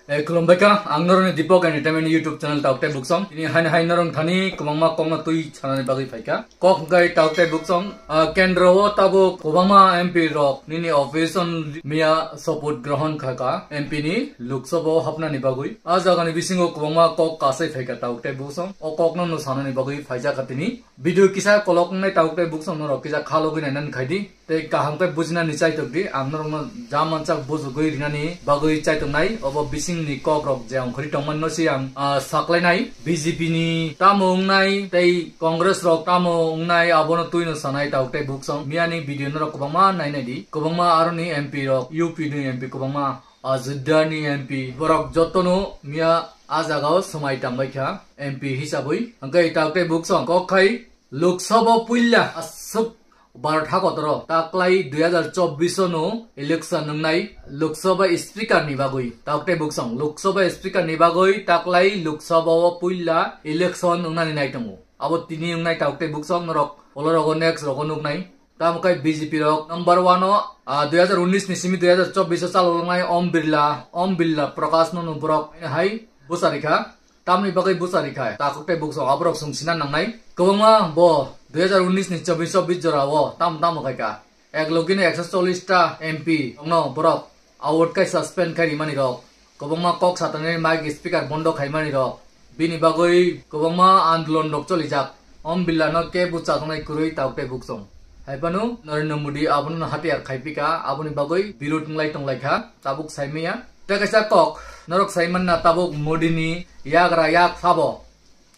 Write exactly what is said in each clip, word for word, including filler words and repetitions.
Eh, khulumbai kha, ang norokni Deepak Entertainment YouTube channel Tauk tei Buksong. Tini haino hai norok thani kwbangma kokno twi sanani bagwi phaikha. Kok hwnkhe Tauk tei Buksong, ah, kendro o tabuk kwbangma M P rok nini opposition miya support grohon kha kha M P ni Lok Sabha o hapnani bagwi. A jagani bisingo kwbangma kok kasai phaikha Tauk tei Buksong. O kokno no sanani bagwi phaijakha tini. Video kisa kolok wngnai Tauk tei Buksong norok kisa khalogwi nainani khaidi. Tei kaham khe bujinani chaitok di, ang norokno ja mansak bujugwi rinani bagwi chaitok nai, obo bisingni kokrok je ongkhorwi tongmani no se ang, ah, saklainai. B J P ni tamo wngnai, tei Congress rok tamo wngnai, abono twino sanai Tauk tei Buksong. Miyani video norok kwbangma nainai di, kwbangma aroni M P rok, U P ni M P kwbangma, Ajodhya ni M P, borok jotono miya a jagao swmai tangbai kha M P hisabwi. Hwnkhe Tauk tei Buksong kok khai Lok Sabha puila aswk Bharat hakotoro taklai dui hazar chobbish no election wngnai Lok Sabha Speaker ni bagwi. Tauk tei Buksong Lok Sabha Speaker ni bagwi taklai Lok Sabha o puila election wngnani nai tongo. Abo tini wngnai Tauk tei Buksong norok olorogo next rogo nuknai. Tamo khe B J P rok number one o, ah, dui hazar unis ni simi dui hazar chobbish o chalo wngnai Om Birla, Om Birla Prakash no borok hai bwsa rikha. Tamni bagwi bwsa rikha, Tauk tei Buksong aborok sungsina nangnai. Kwbangma bo dui hazar unis ni chobbish chobbish jora o tam tamo khaikha. Ek logi ni ekso chollish ta M P no borok award khai suspend khai rimani rok. Kwbangma kok satani mic speaker bondo khaimani rok. Bini bagwi kwbangma andolon rok cholijak. Om Birla no kebo chajaknai kwrwi Tauk tei Buksong. Hai phano Narendra Modi abono hatiyar khai pika, aboni bagwi birud wnglai tonglaikha, tabuk saimaya. Tei kaisa kok, norok saimanna tabuk Modi ni yagra yak phabo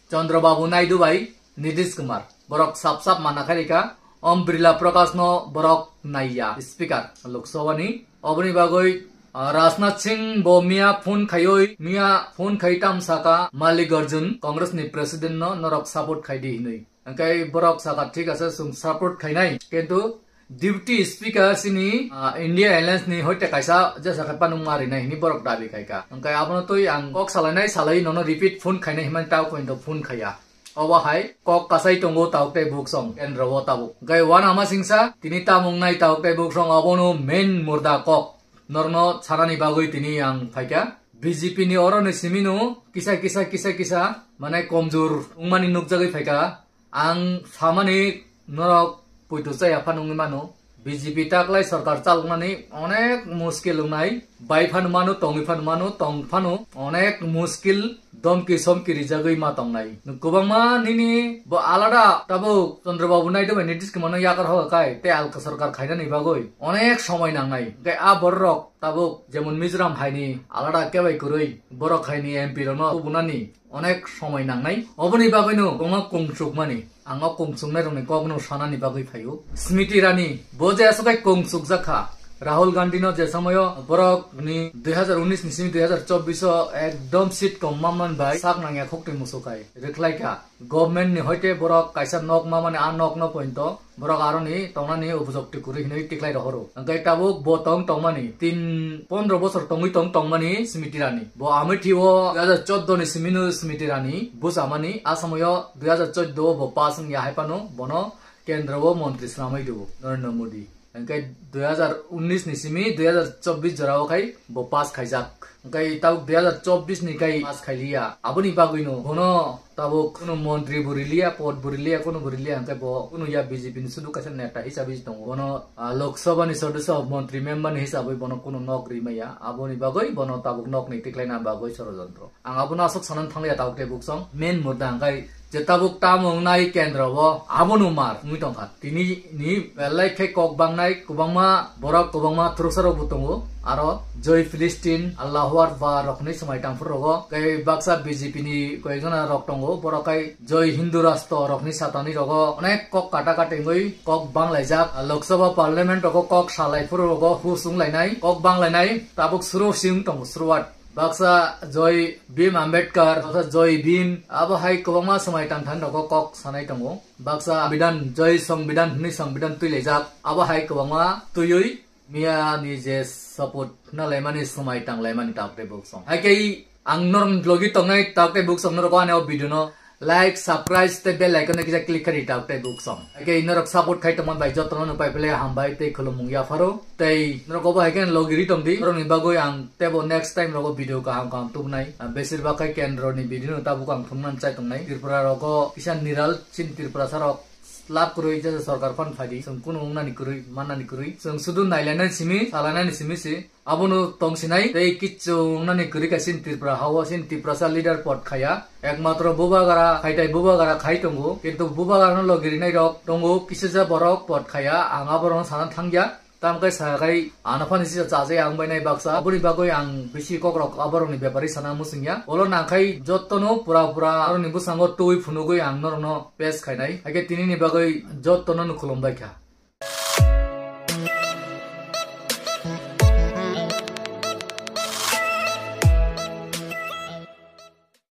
Chandra Babu Naidu bai Nitish Kumar. Borok sap sap mana khairika, Om Birla Prakash no borok naiya, Speaker Lok Sabha ni. Oboni bagwi, ah, Rajnath Singh bo miya phone khaiwi, miya phone khai tam saka Mallikarjun, Congress ni President no norok support khaidi hinwi. Hwnkhe borok saka, "Thik ase, chwng support khainai, kintu Deputy Speaker chini, ah, India Alliance ni hoite kaisa jesa khe panung ma rinai," hinwi borok dabi khaika. Hwnkhe abono twi ang kok salainai, salai nono repeat phone khainai hinmani tei koi to phone khaiya. Obo hai kok kasai tongo Tauk tei Buksong kendro o tabuk. Hwnkhe uanama singsa tini tamung nai Tauk tei Buksong abono main murda kok. Norno sanani bagwi tini ang phaikha. B J P ni oro ni simi no kisa kisa kisa kisa mane komjor wngmani nukjagwi phaikha. Ang samani norok poito chaya phano wngwi mano. B J P taklai sorkar chaloknani onek muskil wngnai. Bai phano mano, tongwi phano mano, tong phano onek muskil domki somki rijagwi ma tongnai. Kwbangma nini bo alada tabuk Chandra Babu Naidu bai Nitish Kumar no yakar hoga kai tei alka sorkar khainani bagwi onek somoi nangnai. Hwnkhe a bororok tabuk jemon Mizoram haini alada kebai kwrwi borok haini M P rokno tubunani onek somoi nangnai. Oboni bagwino kwbangma kungsukmani. Ang o kungsuknai rokni kokno sanani bagwi phaio. Smriti Irani, bo je aswk hai kungsukjak kha. Rahul Gandhi no je somoio borok ni dui hazar unis ni simi dui hazar chobbish o ekdom seat kom manman bai sak nangya khokti musukai rwkhlai kha. Government ni hoite borok kaisa nok mamani, a nok no pointo borok aroni tongnani upojukti kwrwi hinwi tikhlai rohoro. Hwnkhe tabuk bo tong tongmani tin pondro bosor tongwi tong tongmani Smriti Irani. Bo Amethi o dui hazar chordo ni simino Smriti Irani bwchamani, a somoio dui hazar chordo o bo pass wngya hai phano bono kendro o montri swnamwi rwo Narendra Modi. Hwnkhe dui hazar unis ni simi dui hazar chobbish jora o khai bo pass khaijak. Hwnkhe tabuk dui hazar chobbish ni khai pass khailiya. Aboni bagwino bono tabuk kunu montri bo riliya, pod bo riliya, kunu bo riliya, hwnkhe bo kunu ya B J P ni sudu kaisa neta hisabe tongo. Bono, ah, Lok Sabha ni sodosyo, montri member ni hisabwi bono kunu nok rimaya. Aboni bagwi bono tabuk nok ni tikhlaina bagwi sorojontro. Ang abono aswk sanani thangliya tabuk tei Buksong. Main murda hwnkhe je tabuk tamo wngnai kendro o abono mar wngwi tongkha. Tini ni belai khe kok bangnai kwbangma borok, kwbangma thuruksa rok bo tongo. Aro Joi Filistin, Allahu Akbar rok hinwi swmai tangphuru rogo. Tei baksa B J P ni koyekjona rok tongo. Borok khai Joi Hindu Rashtra rok hinwi satani rogo. Onek kok kata kata wngwi kok banglaijak. Lok Sabha Parliament rogo kok salai phuru rogo hus wnglainai. Kok banglainai tabuk suru si wng tongo, suruwat. Baksa Joi Bhim Ambedkar, baksa Joi Bhim, abo hai kwbangma swmai tang thani rogo kok sanai tongo. Baksa Songbidan, Joi Songbidan hinwi Songbidan twilaijak, abo hai kwbangma twiwi miya ni je support na laimani swmai tang laimani tabuk tei Buksong. Hai khe ang norok logi tongnai tabuk tei Buksong norok ani o video no Like, subscribe tei bell icon no kisa click kari tak tei buk song. Ake norok support khai tongma bai jotono no pai pele hambai tei khulumung yapharo. Tei norok obo hai khe logi ri tong di. Norok ni bagwi ang tebo next time rogo video kaham kaham tubnai. Ah, besir bak khai kendro ni video no tabuk ang thumnan chai tongnai. Tripura rogo kisa niral chin Tripura sarok lab kwrwi je sorkar phan phai di. Chwng kunu wngnani kwrwi, mannani kwrwi. Chwng sudu nailainani simi, salainani simi si. Abono tongsinai tei kichu wngnani kwrwi kha chini Tripura hao, chini Tiprasa leader pod khaya. Ekmatro bubagara, khaitai bubagara khai tongo. Kintu bubagarano logi rinai rok tongo, kisisa borok pod khaya. Ang aborokno sana thangya. Tamkhe sakai ano phani sisa chajai ang bainai baksa. Aboni bagwi ang bisi kokrok aborokni bepari sana musingya. Olo nangkhai jottono pura pura aroni bwskango twi phunugwi ang norokno pes khainai. Haikhe tinini bagwi jottono no khulumbai kha.